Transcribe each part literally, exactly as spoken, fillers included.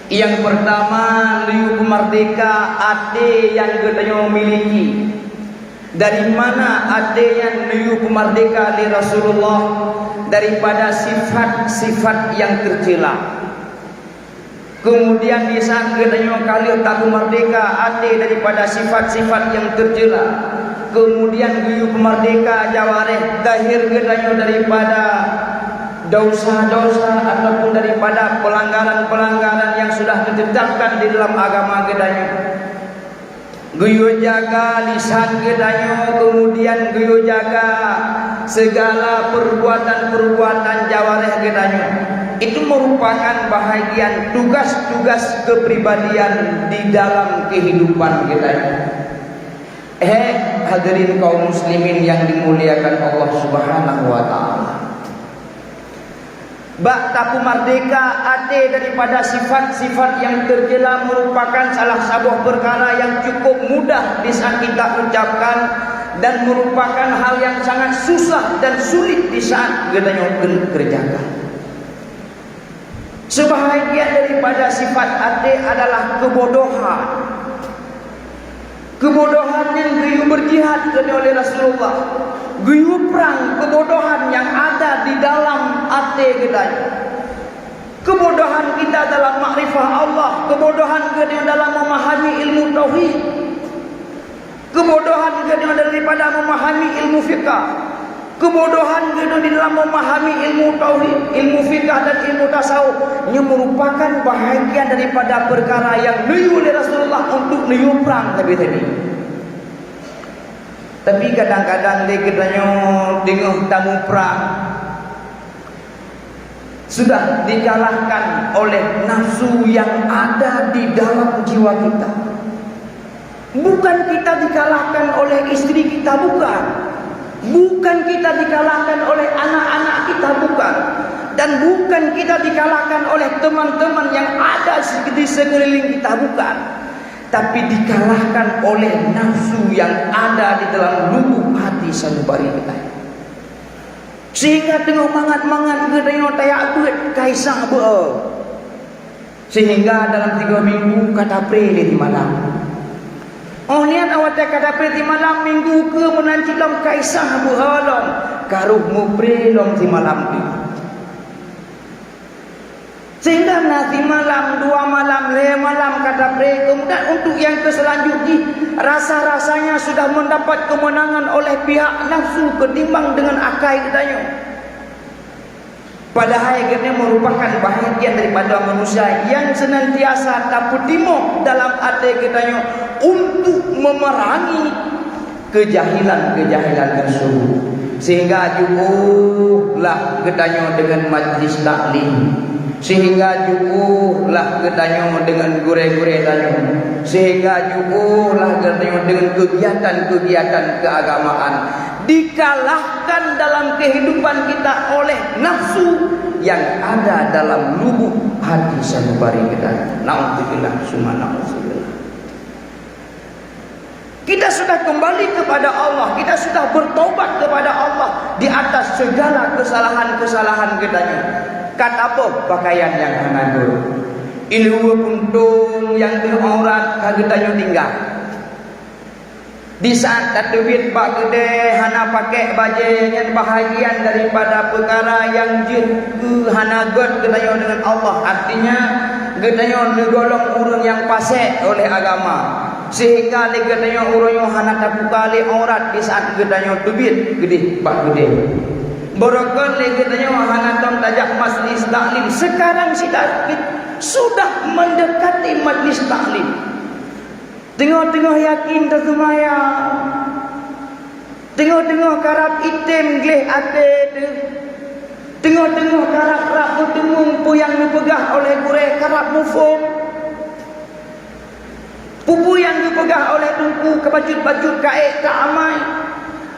Nyang pertama, neuyue peumerdeka até nyang geutanyoe miliki. Dari mana até nyang neuyue peumerdeka lé Rasulullah? Daripada sifat-sifat nyang teucela. Kemudian di saat geutanyoe ka lheueh tapeumeurdeka até daripada sifat-sifat nyang teucela, kemudian geuyue peumeurdeka jawareh zahir geutanyoe daripada dosa-dosa ataupun daripada pelanggaran-pelanggaran yang sudah ditetapkan di dalam agama geutanyoe. Geuyue jaga lisan geutanyoe, kemudian geuyue jaga segala perbuatan-perbuatan jawareh geutanyoe. Itu merupakan bahagian tugas-tugas kepribadian di dalam kehidupan geutanyoe. Eh, hadirin kaum muslimin yang dimuliakan Allah Subhanahu wa Ta'ala. Bak tapeumeurdeka até daripada sifat-sifat nyang teucela merupakan salah saboh peukara nyang cukup mudah di saat kita ucapkan dan merupakan hal nyang sangat susah dan sulit di saat geutanyoe keu-, kerjakan. Sebahagian daripada sifat até adalah keubodohan. Keubodohan nyang geuyue beujihad keunoe lé Rasulullah. Geuyue prang keubodohan nyang ada di dalam até geutanyoe. Keubodohan kita dalam makrifah Allah, keubodohan geutanyoe dalam memahami ilmu tauhid. Keubodohan geutanyoe daripada memahami ilmu fikah. Keubodohan geutanyoe di dalam memahami ilmu tauhid, ilmu fikah dan ilmu tasawuf, nyoe merupakan bahagian daripada peukara nyang neuyue lé Rasulullah untuk neuyue prang sabe-sabe. Tapi kadang-kadang lé geutanyoe teungoh tamuprang, sudah dikalahkan oleh nafsu yang ada di dalam jiwa kita. Bukan kita dikalahkan oleh istri kita, bukan. Bukan kita dikalahkan oleh anak-anak kita, bukan. Dan bukan kita dikalahkan oleh teman-teman yang ada di sekeliling kita, bukan. Tapi dikalahkan oleh nafsu yang ada di dalam lubuk hati sanubari kita. Sehingga teungoh mangat-mangat geutanyoe tajak beuet, ka isah beuet. Sehingga dalam tiga minggu ka tapré lé simalam. Óh niat awai ka tapré simalam, minggu keue meunan cit lom ka isah beuet lom, ka rhoh mupré lom simalam teuk. Sehingga na simalam, dua malam, lhée malam ka tapré, kemudian untuk nyang keuselanjut jih, rasa-rasanya sudah mendapat kemenangan oleh pihak nafsu ketimbang dengan akai geutanyoe. Padahai geutanyoe merupakan bahagian daripada manusia yang senantiasa tapeutimoh dalam até geutanyoe untuk memerangi keujahilan-keujahilan tersebut, sehingga jiôh lah geutanyoe deungon majlis taklim, sehingga jiôh lah geutanyoe deungon gurée-gurée tanyoe, sehingga jiôh lah geutanyoe deungon keugiatan-keugiatan keuagamaan, dikalahkan dalam kehidupan kita oleh nafsu yang ada dalam lubuk hati sanubari kita. Naudzubillah, summa naudzubillah. Kita sudah kembali kepada Allah, kita sudah bertobat kepada Allah di atas segala kesalahan-kesalahan geutanyoe. Ka taboh pakaian nyang hana gét, ileue puntông nyang deuh aurat ka geutanyoe tinggai. Di saat tateubiet bak keudè hana pakék bajée, nyan bahagian daripada peukara nyang jeuet keu hana gét geutanyoe deungon Allah. Artinya, geutanyoe neugolong ureuëng nyang pasék oleh agama. Sehingga lé geutanyoe uroe nyoe hana tabuka lé aurat di saat geutanyoe teubiet keudeh bak keudè. Barokon lé geutanyoe hana tom tajak majlis taklim. Sekarang kita sudah mendekati majlis taklim. Teungoh-teungoh yakin taseumayang. Teungoh-teungoh karab item gleh até teuh. Teungoh-teungoh karab rab meuteumong peue nyang neupeugah oleh gurée karab muphom. Peue-peue nyang geupeugah oleh teungku ka bacut-bacut ka ék ka amai.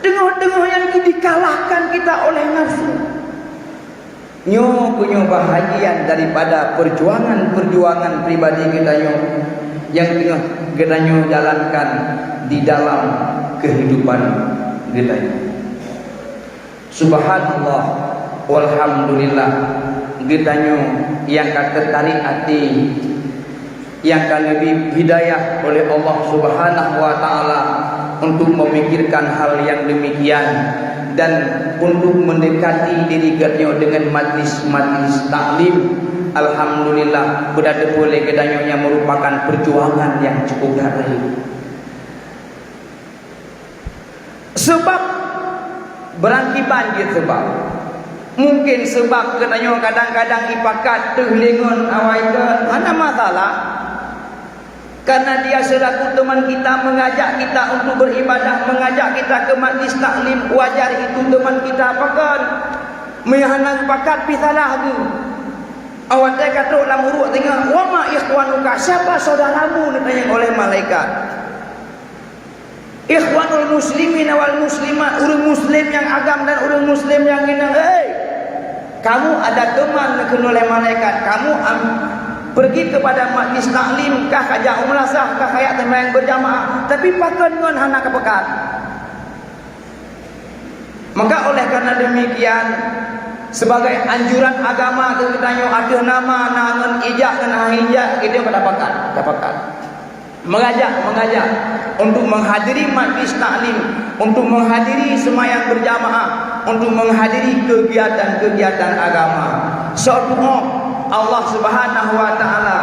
Teungoh-teungoh nyan dikalahkan kita oleh nafsu. Nyoe keuh nyoe bahagian daripada perjuangan-perjuangan pribadi geutanyoe nyang teungoh geutanyoe jalankan di dalam kehidupan geutanyoe. Subhanallah, walhamdulillah. Geutanyoe nyang ka teutarek até, nyang ka geubri hidayah oleh Allah Subhanahu wa Ta'ala untuk memikirkan hal yang demikian dan untuk mendekati diri geutanyoe dengan majlis-majlis taklim. Alhamdulillah, beudôh teupeu lé geutanyoe nyang merupakan perjuangan yang cukup darah. Seubab beurangkiban jeuet seubab. Mungken seubab geutanyoe kadang-kadang ipakat teuh lé ngon awai nyan, hana masalah. Karena dia selaku teman kita mengajak kita untuk beribadah, mengajak kita ke majlis taklim, wajar itu teman kita pakon. Meunyo hana pakat pih salah geuh. Awai ka trok lam uruek teungoh, "Wa ma ikhwanuka?" Siapa saudaramu? Ditanya oleh malaikat. Ikhwanul muslimin wal muslimat, ureuëng muslim nyang agam dan ureuëng muslim nyang inong, hei! Kamu ada teman, kheun lé malaikat, kamu am, pergi kepada majlis taklim, kah kajak u meulasah, kah kajak seumayang berjamaah, tapi pakon ngon hana kapeugah. Maka oleh karena demikian, sebagai anjuran agama keu geutanyoe ateueh nama na ngon ijak ngon hana ijak, geutanyoe ka tapakat, tapakat. Mengajak, mengajak untuk menghadiri majlis taklim, untuk menghadiri semayang berjamaah, untuk menghadiri kegiatan-kegiatan agama. Soe tuoh Allah Subhanahu wa Ta'ala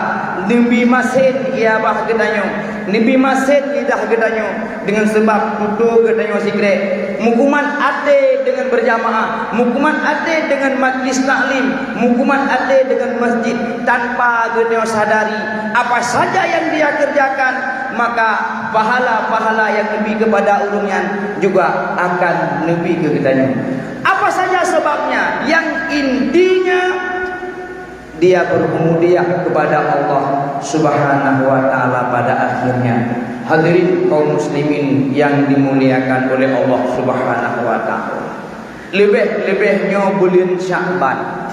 neubi masen ié bah geutanyoe, neubi masen lidah geutanyoe, deungon seubab tutoe geutanyoe sikrek. Meukuman até deungon berjamaah, meukuman até deungon majlis taklim, meukuman até deungon masjid, tanpa geutanyoe sadari apa saja yang dia kerjakan, maka pahala-pahala yang neubi kepada ureuëng nyan juga akan neubi keu geutanyoe. Apa saja sebabnya, yang intinya dia berumudiah kepada Allah Subhanahu wa Ta'ala pada akhirnya. Hadirin kaum muslimin yang dimuliakan oleh Allah Subhanahu wa Ta'ala. Leubeh-leubeh nyoe buleuen Syakban.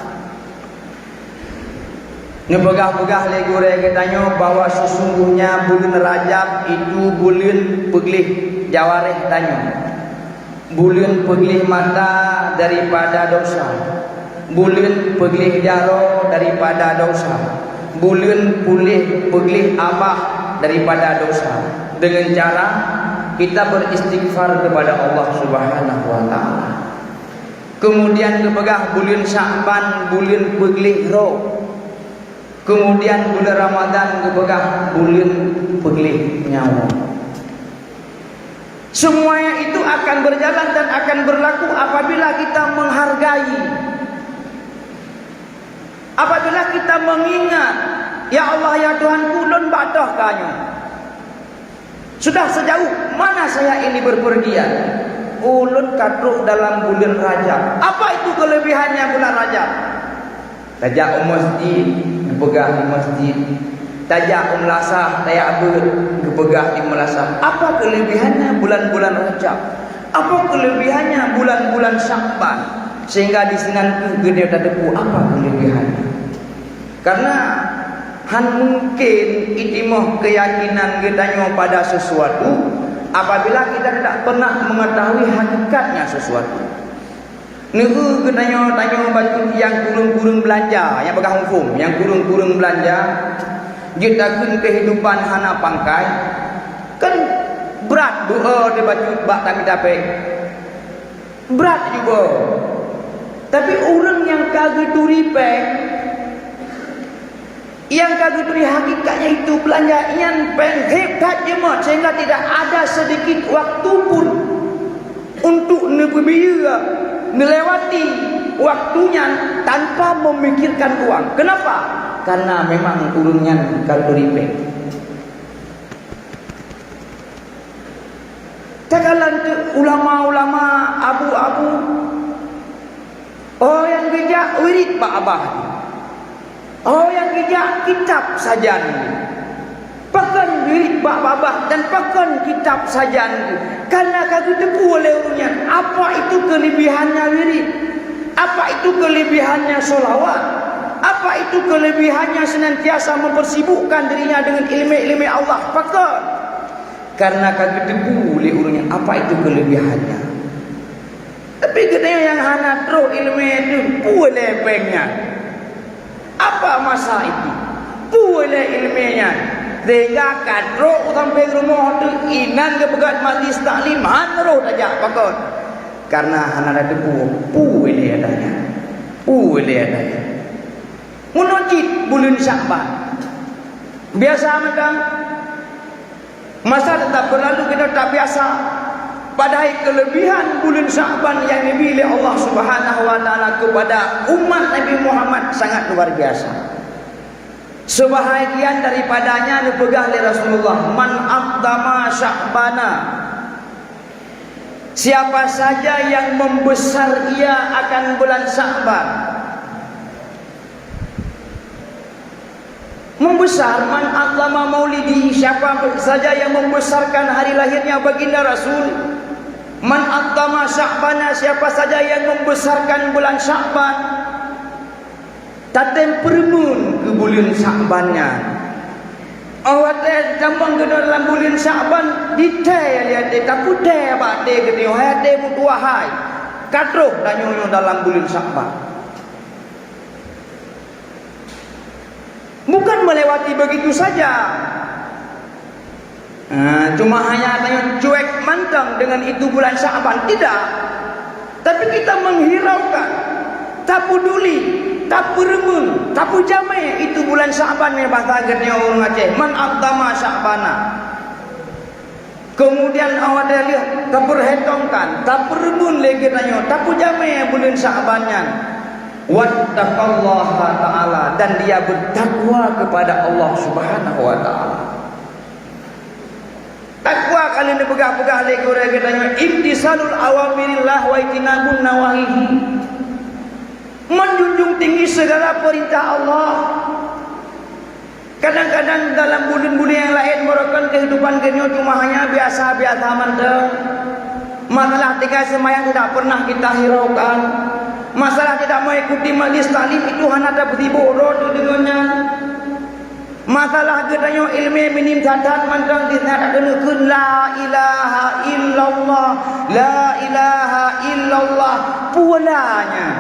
Neupeugah-peugah lé gurée geutanyoe bahwa sesungguhnya buleuen Rajab itu buleuen peugleh jawareh tanyoe. Buleuen peugleh mata daripada dosa. Buleuen peugleh jaroe daripada dosa. Buleuen puléh peugleh abah daripada dosa. Dengan cara kita beristighfar kepada Allah Subhanahu wa Ta'ala. Kemudian geupeugah buleuen Syakban buleuen peugleh roh. Kemudian buleuen Ramadan geupeugah buleuen peugleh nyawa. Semuanya itu akan berjalan dan akan berlaku apabila kita menghargai, apabila kita mengingat, "Ya Allah, ya Tuhanku, lôn bak toh ka nyoe." Sudah sejauh mana saya ini berpergian? Ulôn ka trok dalam buleuen Rajab. Apa itu kelebihannya bulan Rajab? Tajak u masjid, geupeugah di masjid. Tajak u meulasah, tajak beuet, geupeugah di meulasah. Apa kelebihannya bulan-bulan Rajab? Apa kelebihannya bulan-bulan Syakban? Sehingga di sinan keuh geutanyoe tateupeue apa kelebihannya. Karena han mungken itimoh keyakinan geutanyoe pada sesuatu apabila kita tidak pernah mengetahui hakikatnya sesuatu. Neueu geutanyoe tanyoe bacut nyang kureueng-kureueng beulanja, nyang peugah huköm, nyang kureueng-kureueng beulanja, jeuet takheun kehidupan hana pangkai, kan brat doa teuh bacut bak tamita péng. Brat juga. Tapi ureuëng nyang ka geuturi péng, nyang ka geuturi hakikatnya itu beulanja nyan péng héb that jeuet sehingga tidak ada sedikit waktu pun untuk neupeubiyeu, neulewati waktu nyan tanpa memikirkan uang. Kenapa? Karena memang ureuëng nyan ka geuturi péng. Takalon teuk ulama-ulama, abu-abu, oh nyang geujak wirit bak abah, oh nyang geujak kitab sajan. Pakon wirit bak babah dan pakon kitab sajan? Karena ka geuteupeue lé ureuëng nyan apa itu kelebihannya wirit, apa itu kelebihannya sholawat, apa itu kelebihannya senantiasa mempersibukkan dirinya dengan ilmu-ilmu Allah. Pakon? Karena ka geuteupeue lé ureuëng nyan apa itu kelebihannya. Tapi geutanyoe nyang hana trok iéleumé teuh, peue lé péng nyan? Apa masa itu? Peue lé ileumèe nyan? Sehingga ka trok u sampéng rumoh teuh inan geupeugah majlis taklim, han roh tajak pakon. Karena hana tateupeue peue lé adanya. Peue lé adanya. Meunan cit buleuen Syakban. Biasa mantong. Masa teutap beulalu, kita tak biasa. Padahai kelebihan buleuen Syakban yang dibri lé Allah Subhanahu wa Taala kepada umat Nabi Muhammad sangat luar biasa. Sebahagian daripadanya dipeugah lé Rasulullah, "Man aqdama Sya'bana." Siapa saja yang membesar ia akan bulan Sya'ban. Membesar, "Man aqdama maulidi", siapa saja yang membesarkan hari lahirnya baginda Rasul. "Man aqdama Sya'bana", siapa saja yang membesarkan bulan Sya'ban. Tatem peureumeun keu buleuen Sya'ban nyan. Oh watèe tamong keunoe dalam buleuen Sya'ban, ditèe lé até, tapeutèe bak até geutanyoe, hai até meutuwah hai. Ka troh tanyoe nyoe dalam buleuen Sya'ban. Bukan melewati begitu saja. Ah, cuma hanya tanyoe cuek mantong dengan itu bulan Sya'ban, tidak. Tapi kita menghiraukan, tapeduli, tapeureumeun, tapeujamé itu bulan Sya'ban, nyan basa geutanyoe ureueng Aceh, "Man aqdama Sya'bana." Kemudian awak lheueh tapeurhitongkan, tapeureumeun lé geutanyoe, tapeujamé buleuen Sya'ban nyan. "Wattaqallaha ta'ala", dan dia bertakwa kepada Allah Subhanahu wa Ta'ala. Takwa ka lheueh neupeugah-peugah lé gurèe geutanyoe, "Imtisalul awamirillah wa ijtinabun nawahihi." Menjunjung tinggi segala perintah Allah. Kadang-kadang dalam buleuen-buleuen nyang laén, barokon kehidupan geutanyoe cuma hanya biasa-biasa mantong. Masalah tinggai seumayang tidak pernah kita hiraukan. Masalah tidak mengikuti majlis taklim itu hana tapeusibuek droe deungon nyan. Masalah geutanyoe ileumèe minim that-that mantong di sinan keuneuk kheun la ilaha illallah, la ilaha illallah. Peue la nyan?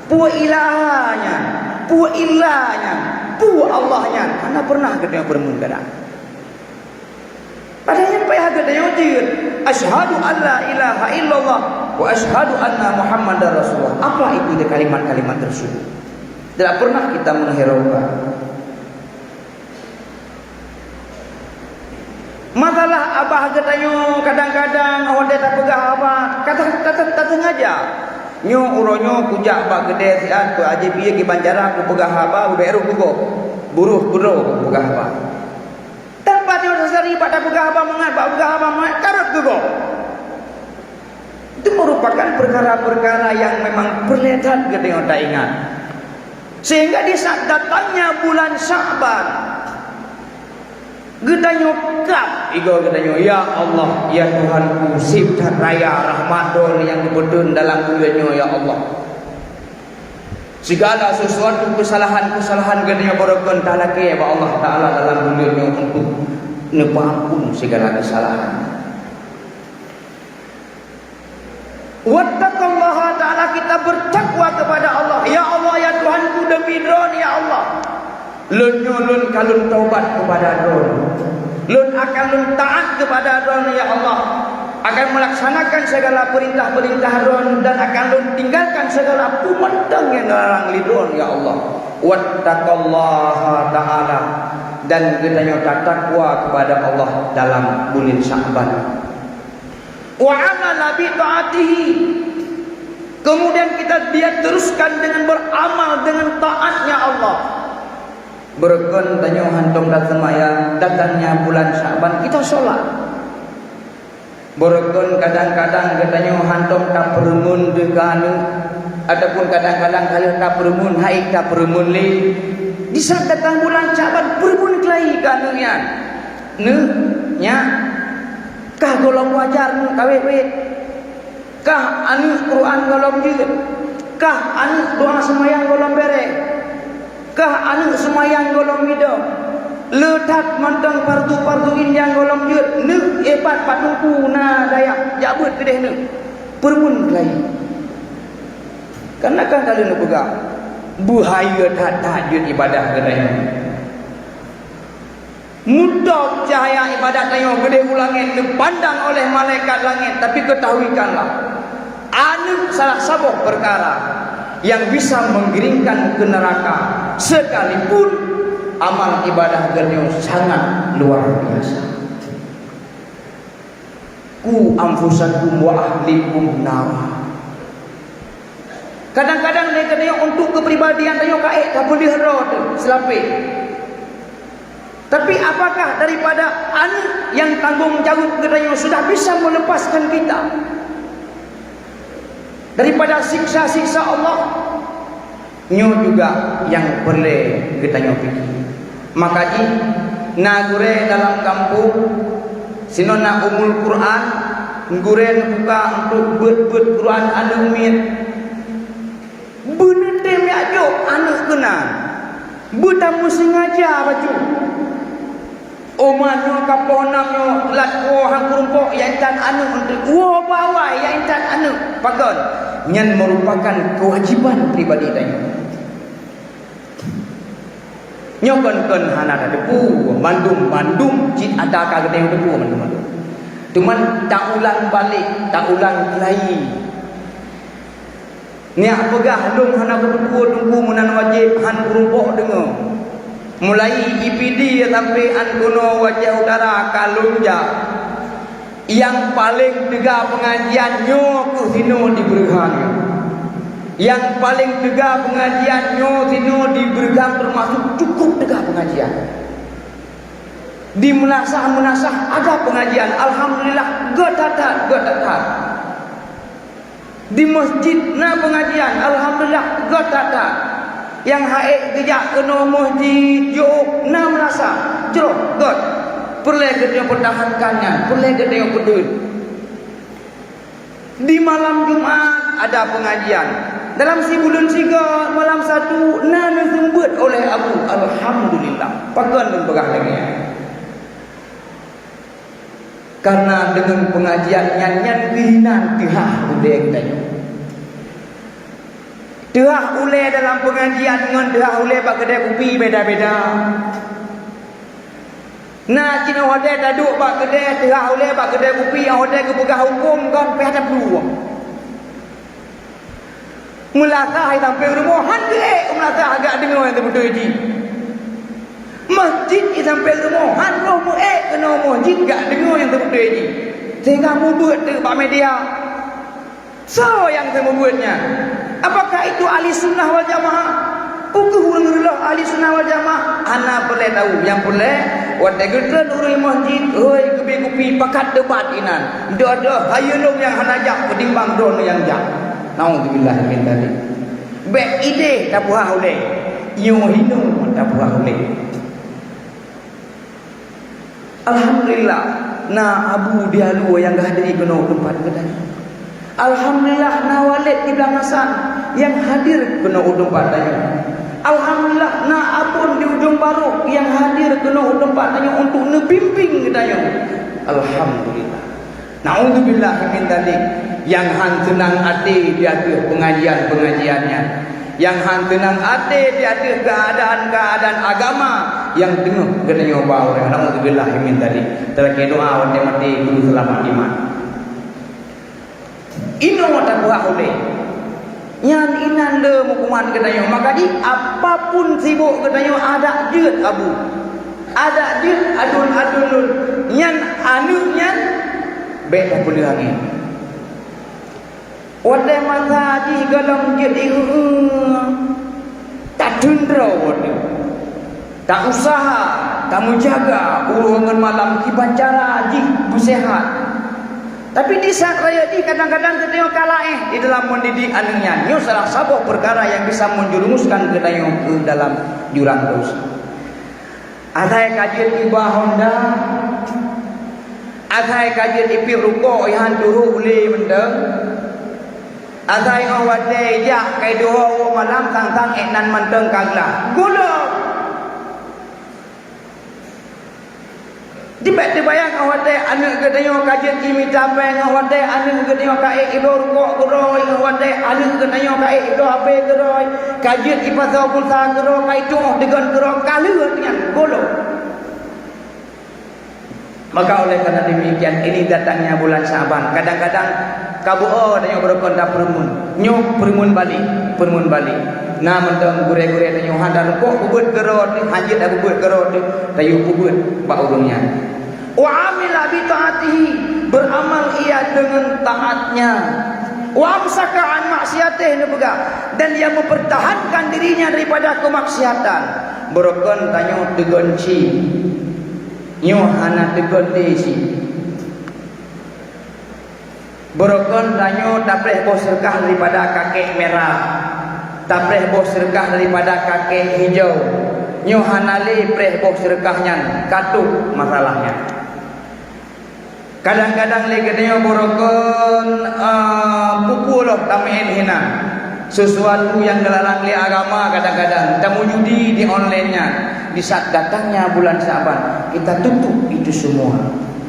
Peue ilaha nyan? Peue illah nyan? Peue Allah nyan? Hana pernah geutanyoe peureumeun kadang. Padahai nyang payah geutanyoe jeuet, "Asyhadu an la ilaha illallah wa asyhadu anna Muhammadar Rasulullah." Apa itu kalimat-kalimat tersebut? Tidak pernah kita menghiraukan. Masalah abah geutanyoe kadang-kadang watèe tapeugah haba, ka ta-, ta-, ta-, tasengaja. Nyoe uroe nyoe kujak bak keudè siat, keu Haji Piyeu kiban cara kupeugah haba, bubèk roh keu gob. Buroh keu droe kupeugah haba. Teumpat nyoe sasari bak tapeugah haba mangat, bak peugah haba mangat, ka rhot keu gob. Itu merupakan perkara-perkara yang memang peureulèe that geutanyoe taingat. Sehingga di saat datangnya bulan Sya'ban, geutanyoe kab igoe geutanyoe, "Ya Allah, ya Tuhanku, sép that raya rahmat Droe nyang geupeutreun dalam buleuen nyoe, ya Allah." Segala sesuatu kesalahan-kesalahan geutanyoe barokon talakèe bak Allah Taala dalam buleuen nyoe untuk neupeuampun segala kesalahan. Wattaqallaha ta'ala, kita bertakwa kepada Allah. Ya Allah, ya Tuhanku, demi Droe, ya Allah. Lôn nyoe lôn ka lôn taubat keupada Droe. Lôn akan lôn taát keupada Droe, ya Allah. Akan meulaksanakan segala peurintah-peurintah Droe dan akan lôn tinggalkan segala peue mantong nyang larang lé Droe, ya Allah. Wattaqallaha ta'ala, dan geutanyoe tatakwa keupada Allah dalam buleuen Sya'ban. Wa amala bi ta'atihi. Kemudian kita dia teruskan dengan beramal dengan taatnya Allah. Barokon tanyoe hantom taseumayang, datangnya bulan Sya'ban, kita sholat. Barokon kadang-kadang geutanyoe hantom tapeureumeun teuka aneuk, ataupun kadang-kadang ka lheueh tapeureumeun, hai tapeureumeun lé. Di saat datang bulan Sya'ban, peureumeun keulayi keu aneuk nyan. Neuh, nyak, kah gohlom beuajar neuh ka wét-wét? Kah aneuk Quran gohlom jeuet? Kah aneuk doa seumayang gohlom bèrèh? Kah aneuk seumayang gohlom midong? Le that mantong fardu-fardu ain nyang gohlom jeuet? Neuh, eh, pat, pat Teungku na dayah, jak beuet keudeh neuh. Peureumeun keulayi. Karena kan ka lheueh neupeugah, Beuhayeu that-that jeuet ibadah geutanyoe. Meutob cahya ibadat tanyoe keudeh u langét, neupandang oleh malaikat langét, tapi ketahuikanlah, aneuëk salah saboh peukara nyang bisa menggeringkan keu neuraka, sekalipun amal ibadah geutanyoe sangat luar biasa. Ku anfusakum wa ahlikum nara. Kadang-kadang lé geutanyoe untuk keupribadian tanyoe ka ék tapeuleueh droe teuh seulapéh. Tapi apakah daripada aneuëk nyang tanggong jaweueb geutanyoe sudah bisa meuleupaskan kita daripada siksa-siksa Allah? Nyoe juga nyang peureulée geutanyoe pike. Maka jih, na gurée dalam gampông, sinoe na Ummul Quran, gurée neubuka untuk beuet-beuet Quran aneuëk miet. Beuneutem jak jok aneuëk keunan, beutameusengaja bacut. Oma nyoe ka poh nam nyoe lat woe han keurumpok, nyang intat aneuëk eunteuk. Woe bak awai, nyang intat aneuëk. Pakon? Nyan meurupakan keuwajéban pribadi tanyoe. Nyoe kon-kon hana tateupeue, mandum-mandum cit ata ka geutanyoe teupeue mandum-mandum. Cuman taulang balek, taulang keulayi. Neujak peugah lôn hana kuteupeue Teungku meunan wajéb, han keurumpok deungoe. Mulai I Pidie sampoe Ankeunoe Aceh Utara ka lôn jak. Nyang paleng teuga peungajian nyoe keuh sinoe di Beureugang. Nyang paleng teuga peungajian nyoe sinoe di Beureugang teumasuk cukup teuga peungajian. Di meunasah-meunasah ada peungajian, alhamdulillah, göt that-that, göt that-that. Di meuseujid na peungajian, alhamdulillah, göt that-that. Nyang han ék geujak keunoe meuseujid jiôh na meunasah, jroh, göt. Peureulée geutanyoe peutahankan nyan, peureulée geutanyoe peudeuet. Di malam Jumat ada peungajian. Dalam sibuleuen sigoe malam Sabtu na neuseumeubeuet oleh Abu, alhamdulillah. Pakon lôn peugah lagée nyan? Karena deungon peungajian nyan, nyan keuh inan teuhah ulée geutanyoe. Teuhah ulée dalam peungajian ngon teuhah ulée bak keudée kupi beda-beda. Na cit nyang watée taduek bak keudée, teuhah ulée bak keudée kupi, nyang watée geupeugah hukôm kon pih taplueng. Meulasah i sampéng rumoh, han geuék meulasah gak deungoe nyang teubeutôi jih. Meuseujid i sampéng rumoh, han roh meuék keunoe meuseujid gak deungoe nyang teubeutôi jih. Sehingga meubeuet teuk bak media. Soe nyang seumeubeuet nyan? Apakah itu ahli sunnah wal jamaah? Peu kheueh ureuëng reuloh ahli sunnah wal jamaah? Hana peureulée tahu. Nyang peureulée, watée geutreun ureuëng meuseujid, hôi, geubi kupi, pakat debat inan. Deuh-deuh, hayeue lôn nyang hana jak, peutimbang droeneuh nyang jak. Naudzubillah min dzalik. Bék idéh tapeuhah ulée. Nyoe hinoe tapeuhah ulée. Alhamdulillah, na Abu Dialue nyang geuhadiri keunoe u teumpat geutanyoe. Alhamdulillah, na Waled di Blang Hasan nyang hadir keunoe u teumpat tanyoe. Alhamdulillah, na Abon di Ujong Barôk nyang hadir keunoe u teumpat tanyoe untuk neubimbing geutanyoe. Alhamdulillah. Naudzubillah min dzalik, nyang han seunang até di ateueh peungajian-peungajian nyan, nyang han seunang até di ateueh keuadaan-keuadaan agama nyang teungoh geutanyoe ba ureuëng. Naudzubillah min dzalik. Talakée doa watée maté guru seulamat iman. Inoe tapeuhah ulée. Nyan inan le meukuman geutanyoe. Maka jih, apapun sibok geutanyoe, adak jeuet Abu. Adak jeuet aduen-aduen lôn. Nyan aneuëk nyan bék tapeuleueh angén. Watée masa jih gohlom jeuet di, tateun droe watée. Ta-usaha, tameujaga uroe ngon malam kiban cara jih beuseuhat. Tapi di saat raya jih kadang-kadang geutanyoe ka laéh di dalam mendidik aneuëk nyan. Nyoe salah saboh peukara nyang bisa menjerumuskan geutanyoe keu dalam jurang dosa. Asai ka jeuet iba honda, asai ka jeuet ipiep rukok nyang han turoh ulée mantong. Asai óh watée jak kai duho woe malam sang-sang ék nan mantong ka glah. Gula! Jibak teubayang óh watée Aneuk geutanyoe ka jeuet jimita péng ngon watée, aneuk geutanyoe ka ék idroe rukok keudroe ngon watée, aneuk geutanyoe ka ék idroe H P keudroe, ka jeuet jipasoe pulsa keudroe, ka itu'oh deugon keudroe, ka lheueh nyan gohlom. Maka oleh karena demikian, ini datangnya bulan Syaban. Kadang-kadang ka beu-o tanyoe beurokon tapeureumeun. Nyoe peureumeun balek, peureumeun balek. Na mantong gurée-gurée tanyoe hana rukok peubuet keudroe teuh, hana jeuet peubuet keudroe teuh, tayue peubuet bak ureuëng nyan. Wa amila bi taatihi, beramal ia dengan taatnya. Wa amsaka an maksiatih, neupeugah, dan ia mempertahankan dirinya daripada kemaksiatan. Beurokon tanyoe teugon ci, nyoe hana teugon lé ci. Beurokon tanyoe tapreh boh seureukah daripada kakek merah, tapreh boh seureukah daripada kakek hijau. Nyoe hana lé preh boh seureukah nyan, ka tôb masalah nyan. Kadang-kadang lé geutanyoe beurokon, eh, peue-peue lom tameu'en hinan. Sesuatu nyang geularang lé agama kadang-kadang, tamujudi di online nyan. Di saat datangnya bulan Syaban, kita tutup itu semua.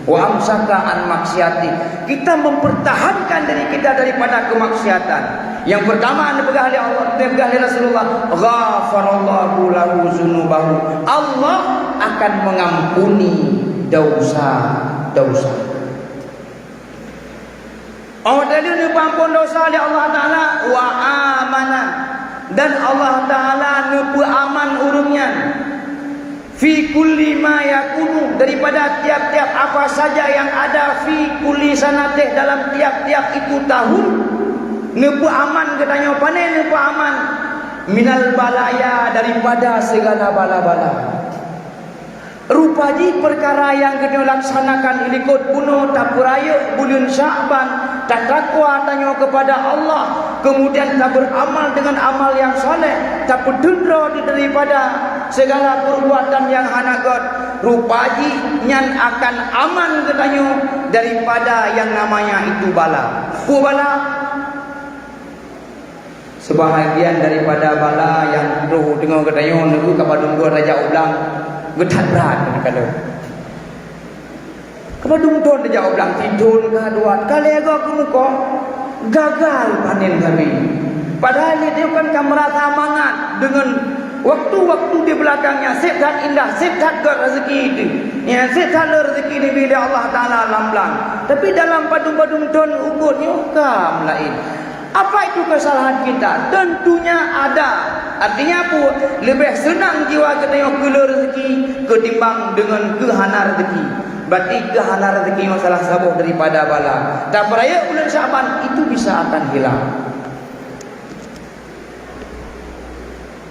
Wa amsaka an maksiati. Kita mempertahankan diri kita daripada kemaksiatan. Yang pertama, neupeugah lé Allah, neupeugah lé Rasulullah, "Ghafarallahu lahu dzunubahu." Allah akan mengampuni dosa-dosa. Oh, tadi neupeuampon dosa lé Allah Taala, wa amana, dan Allah Taala neupeuaman ureuëng nyan. Fi kulli ma yakunu, daripada tiap-tiap apa saja yang ada, fi kulli sanatih, dalam tiap-tiap itu tahun, neupeuaman geutanyoe. Pane neupeuaman? Minal balaya, daripada segala bala-bala. Rupa jih peukara nyang geutanyoe laksanakan likot bunoe tapeurayeuk buleuen Syakban, tatakwa tanyoe keupada Allah, keumudian tabeuramal deungon amal nyang saleh, tapeuteun droe daripada segala peurbuatan nyang hana gét. Rupa jih nyan akan aman geutanyoe daripada nyang namanya itu bala. Peue bala? Seubahagian daripada bala nyang troh deungon geutanyoe neureuka padum thon tajak u blang, geutat brat keuneuk kalon. Padum thon tajak u blang, sithon ka dua, ka lhée goe keumeukoh, gagal panen sabe. Padahai lé nyoe kan ka meurasa mangat deungon waktu-waktu di beulakang nyan, seb that indah, seb that gét rezeki teuh. Nyan seb that le rezeki neubri lé Allah Taala lam blang. Tapi dalam padum-padum thon ukeue nyoe ka meulaén. Apa itu kesalahan kita? Tentunya ada. Artinya apa? Leubeh seunang jiwa geutanyoe keu le rezeki keutimbang deungon keu hana rezeki. Berarti keu hana rezeki masalah saboh daripada bala. Tapeurayeuk buleuen Syakban, itu bisa akan hilang.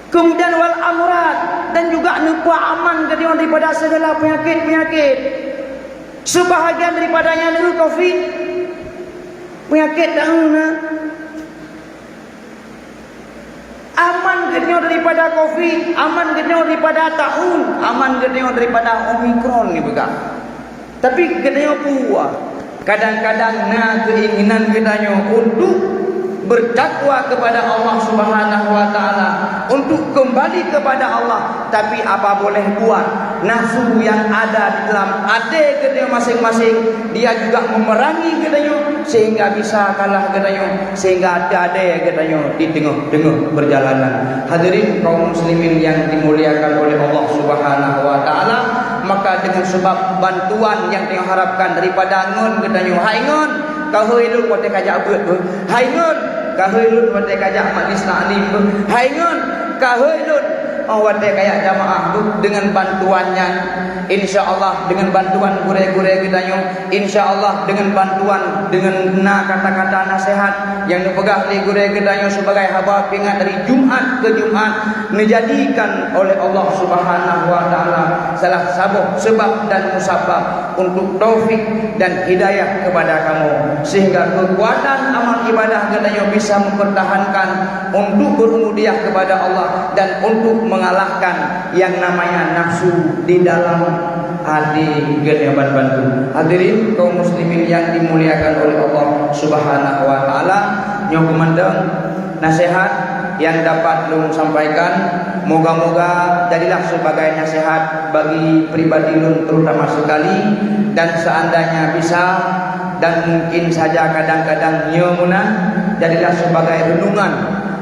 Kemudian wal amrad, dan juga neupeuaman geutanyoe daripada segala penyakit-penyakit. Seubahagian daripadanya neureuka covid, penyakit daun na. Aman geutanyoe daripada covid, aman geutanyoe daripada taun, aman geutanyoe daripada omikron neupeugah. Tapi geutanyoe peue? Kadang-kadang na keinginan geutanyoe untuk bertakwa kepada Allah Subhanahu wa Taala, untuk kembali kepada Allah. Tapi apa boleh buat, nafsu yang ada di dalam até geutanyoe masing-masing, dia juga memerangi geutanyoe sehingga bisa kalah geutanyoe, sehingga teuadée geutanyoe di teungoh-teungoh perjalanan. Hadirin kaum muslimin yang dimuliakan oleh Allah Subhanahu wa Taala, maka dengan sebab bantuan yang tanyoe harapkan daripada ngon geutanyoe, hai ngon, ka hôi lôn watée kajak beuet beuh, hai ngon, ka hôi lôn watée kajak majlis taklim beuh, hai ngon, ka hôi lôn, oh, watée kajak jamaah beuh. Dengan bantuan nyan, insya Allah, dengan bantuan gurée-gurée geutanyoe, insya Allah, dengan bantuan, dengan na kata-kata nasihat yang neupeugah lé gurée geutanyoe sebagai haba peuingat dari Jumat ke Jumat, neujadikan oleh Allah Subhanahu wa Taala salah saboh sebab dan musabab untuk taufik dan hidayah kepada kamu, sehingga kekuatan amal ibadah geutanyoe bisa mempertahankan untuk berubudiyah kepada Allah dan untuk mengalahkan yang namanya nafsu di dalam até geutanyoe ban-ban. Hadirin kaum muslimin yang dimuliakan oleh Allah Subhanahu wa Taala, nyoe keumandang nasihat yang dapat lôn sampaikan. Moga-moga jadilah sebagai nasihat bagi pribadi lôn terutama sekali, dan seandainya bisa dan mungkin saja kadang-kadang nyoe meunan, jadilah sebagai renungan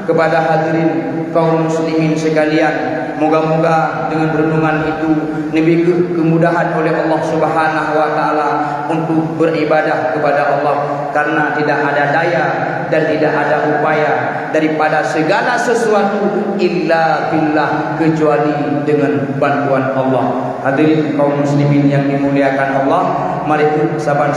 kepada hadirin kaum muslimin sekalian. Moga-moga dengan renungan itu neubri keumudahan oleh Allah Subhanahu wa Taala untuk beribadah kepada Allah, karena tidak ada daya dan tidak ada upaya daripada segala sesuatu illa billah, kecuali dengan bantuan Allah. Hadirin kaum muslimin yang dimuliakan Allah, mari saban